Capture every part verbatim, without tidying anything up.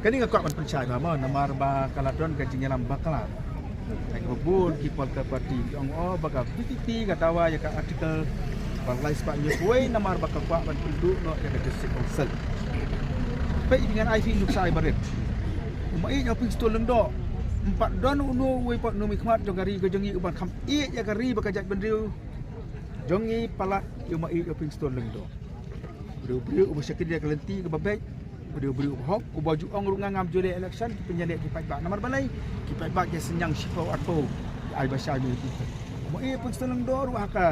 Kane ka kwah ban pynshai ba mo, namar ba ka la don ka jingïalam bakla. Ai ba bun ki political party ki ong, oh, ba ka VPP ka dawa ïa ka article ba lai spah hynñiew phew wei namar ba ka kwah ban pynduh noh ïa ka district council. Peit ïa ngan ai phi nuksa ai barit. U Maieit Ophingston Lyngdoh, ym pat don uno uwei pat u nongmihkhmat jong ka ri ka jong ngi uban kham ïeit ïa ka ri bad ka jaitbynriew jong ngi palat ïa u Maieit Ophingston Lyngdoh. U dei u briew uba shakri ïa ka lynti kaba beit, u dei u briew uba hok, uba ju ong ruh nga ngam ju leh election, ki pynïaleh ki paidbah. Namar balei? Ki paidbah ki synñiang shiphew arphew, ai ba shai mynta. U Maieit Ophingston Lyngdoh ruh ha ka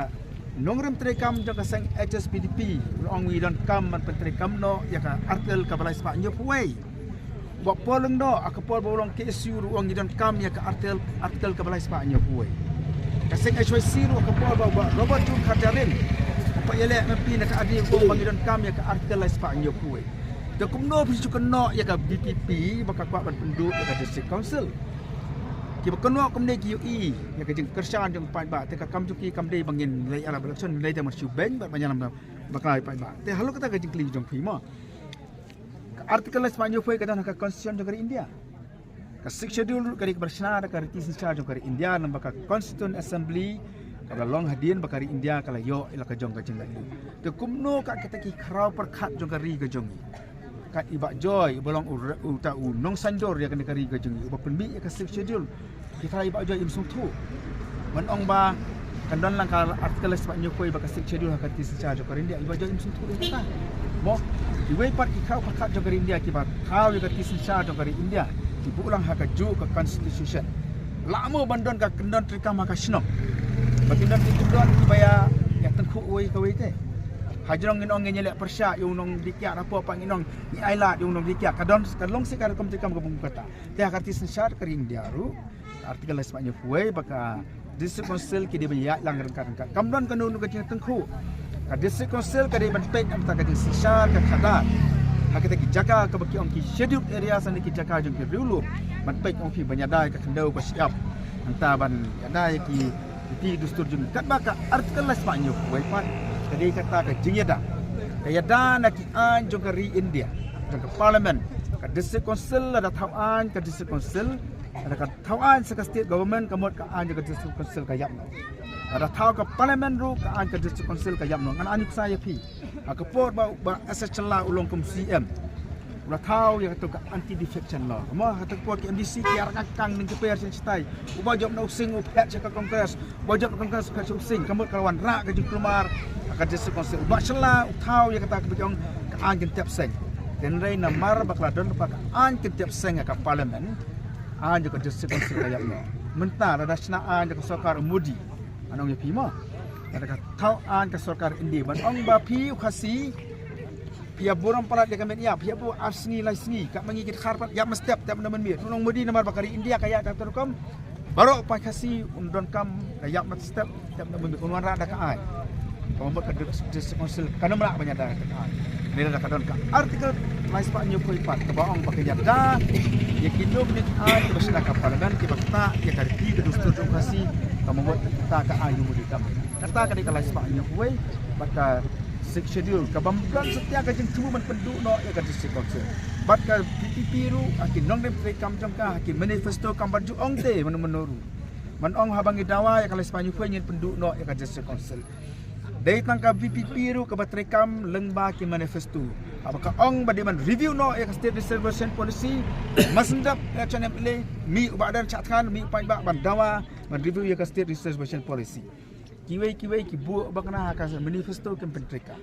nongrim treikam jong ka seng HSPDP, u la ong ngi donkam ban pyntreikam noh ïa ka article kaba lai spah hynñiew phew wei. Bah Paul Lyngdoh, ha ka por ba u long KSU ruh u ong ngi donkam ïa ka article, article kaba lai spah hynñiew phew wei. Ka seng HYC ruh ha ka por ba, Bah Robert June Kharjahrin, u pat ïaleh MP na ka RDA, u ong ba ngi donkam ïa ka article lai spah hynñiew phew wei. Te kumno phi shu kynnoh ïa ka VPP ba ka kwah ban pynduh ïa ka district council? Kiba kynnoh kumne ki ïohi ïa ka jingkyrshan jong u paidbah, te ka kam jong ki kam dei ba ngin leit ïalap election, ngin leit da ban shu beiñ bad ban ïalam bakla ïa u paidbah. Te halor kata ka jingkylli jong phi mo, ka article lai spah hynñiew phew wei ka don ha ka constitution jong ka ri India. Ka Sixth Schedule ruh ka dei kaba shna da ka riti synshar jong ka ri India, namar ka Constituent Assembly kaba long hadien ba ka ri India ka la ïoh ïa la ka jong ka jinglaitluid. Te kumno ka kita ki khraw pyrkhat jong ka ri ka jong ngi, kat i Bah Joy uba long u re-, uta u nongsaiñdur ïa kane ka ri ka jong ngi, uba pynmih ïa ka Sixth Schedule, ki tharai i Bah Joy im sngewthuh. Ban ong ba kan don lang ka article lai spah hynñiew phew wei ba ka Sixth Schedule ha ka riti synshar jong ka ri India, i Bah Joy im sngewthuh ïa kata. Mo, iwei pat ki khraw pyrkhat jong ka ri India kiba thaw ïa ka riti synshar jong ka ri India, ki buh lang ha kajuh ka constitution. Lah mo ban don ka kyndon treikam ha ka shnong ba kin don ki kyndon kiba ïa, ïa tyngkhuh uwei kawei te. Hajrong ngin ong ngin ïaleh pyrshah ïa u nongdie kiad, hapoh pat ngin ong ngi ailad ïa u nongdie kiad. Ka don, ka long shisha ka rukom treikam kaba kum kata. Te ha ka riti synshar ka ri India ruh, article lai spah hynñiew phew wei ba ka district council ki dei ban ïaid lang ryngkat ryngkat. Kam don kano kano ka jingtyngkhuh. Ka district council ka dei ban peit na ka bynta ka jingsynshar ka khadar ha kita ki jaka kaba ki ong ki scheduled areas ne ki jaka jong ki riewlum. Ban peit, ong phi, ban ïada ïa ka khyndew ka shyiap, nangta ban ïada ïa ki riti dustur jong ngi. Katba ka article lai spah hynñiew phew wei pat ka dei kata ka jingïada, ka ïada na ki aiñ jong ka ri India, jong ka parliament. Ka district council lada thaw aiñ ka district council, lada ka thaw aiñ sa ka state government, ka mut ka aiñ jong ka district council ka ïap noh. Lada thaw ka parliament ruh, ka aiñ ka district council ka ïap noh. Ngan ai nuksa ïa phi. Ha ka por ba, ba Bah S H Shylla u long kum CM, u la thaw ïa kato ka anti defection law. Mo, ha kato ka por ki MDC ki ïarap kang ning ki per sha shatai. Uba jop na u sing u phet sha ka Congress, uba jop na Congress u phet sha u sing. Ka mut ka la wanrah ka jingkulmar ha ka district council. U Bah Shylla u thaw ïa kata kaba ki ong ka aiñ kyntep seng. Hynrei namar ba ka la don ba ka aiñ kyntep seng ha ka parliament, aiñ jong ka district council ka ïap noh. Mynta lada shna aiñ jong ka sorkar Modi, ngan ong ïa phi mo, lada ka thaw aiñ ka sorkar India, ban ong ba phi u Khasi phi ïa burom palat ïa ka met ïap, phi ïa buh ar sngi lai sngi, katba ngi ki dkhar pat ïap mynstep, tep na mynmiet. U nong Modi namar ba ka ri India ka ïaid da kato ka rukom, baroh paid Khasi un donkam da ïap mynstep, tep na mynmiet, un wanrah da ka aiñ. Ka mut ka dis-, district council kan ym lah ban ïada da ka aiñ. Lada ka don ka article lai spah hynñiew phew wei pat kaba ong ba kan ïada ïa kino kino ki aiñ kiba shna ha ka parliament kiba ktah ïa ka riti ka dustur jong u Khasi, ka mut kata ka aiñ u Modi kam. Kata ka dei ka lai spah hynñiew phew wei bad ka Sixth Schedule, kaba ym don satia ka jingthmu ban pynduh noh ïa ka district council. Bad ka VPP ruh ha ki nongrim treikam jong ka, ha ki manifesto kam pat ju ong te mano mano ruh. Ban ong haba ngi dawa ïa ka lai spah hynñiew phew wei ngin pynduh noh ïa ka district council. Dei tang ka VPP ruh kaba treikam lyngba ki manifesto. Haba ka ong ba dei ban review noh ïa ka State Reservation Policy, masyndap election MLA, mih u Bah Ardent Shah Thangan, mih u paidbah ban dawa ban review ïa ka State Reservation Policy. Kiwei kiwei ki buh bakla ha ka manifesto kim pyntreikam.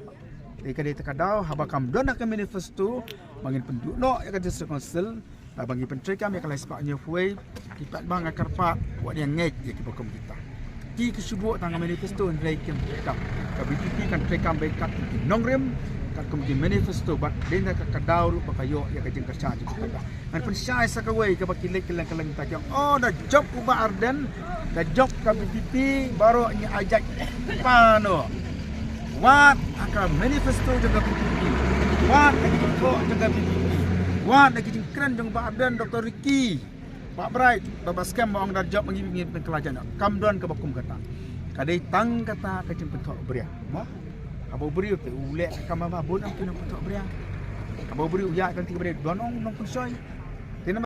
Dei ka dei ta ka daw haba kam don ha ka manifesto ba ngin pynduh noh ïa ka district council, haba ngi pyntreikam ïa ka lai spah hynñiew phew wei, ki paidbah nga kyrpad wat ïa ngeit ïa kiba kum kita. Ki ki shu buh tang ka manifesto hynrei kim treikam. Ka VPP kan treikam beit katkum ki nongrim, katkum ki manifesto, bad dei na ka ka daw ruh ba ka ïoh ïa ka jingkyrshan jong ki paidbah. Ngan pynshai sa kawei kaba ki leit kylleng kylleng ta ki ong, oh, da jop u Bah Ardent, da jop ka VPP, baroh ngi ai jait pano. Wat ha ka manifesto jong ka VPP, wat ha ki jingthoh jong ka VPP, wat ha ki jingkren jong Bah Ardent, Doktor Ricky, Bah Bright, Bah, Bah Skhem ba ong da jop ma ngi, ngi pynkylla jait noh. Kam don kaba kum kata. Ka dei tang kata ka jingpynthoh bria. Mo? Haba u briew te u leh ka kam ba bun, ym ki nongpynthoh bria. Haba u briew u ïaid ka lynti kaba dei, don ong nongpynshoi.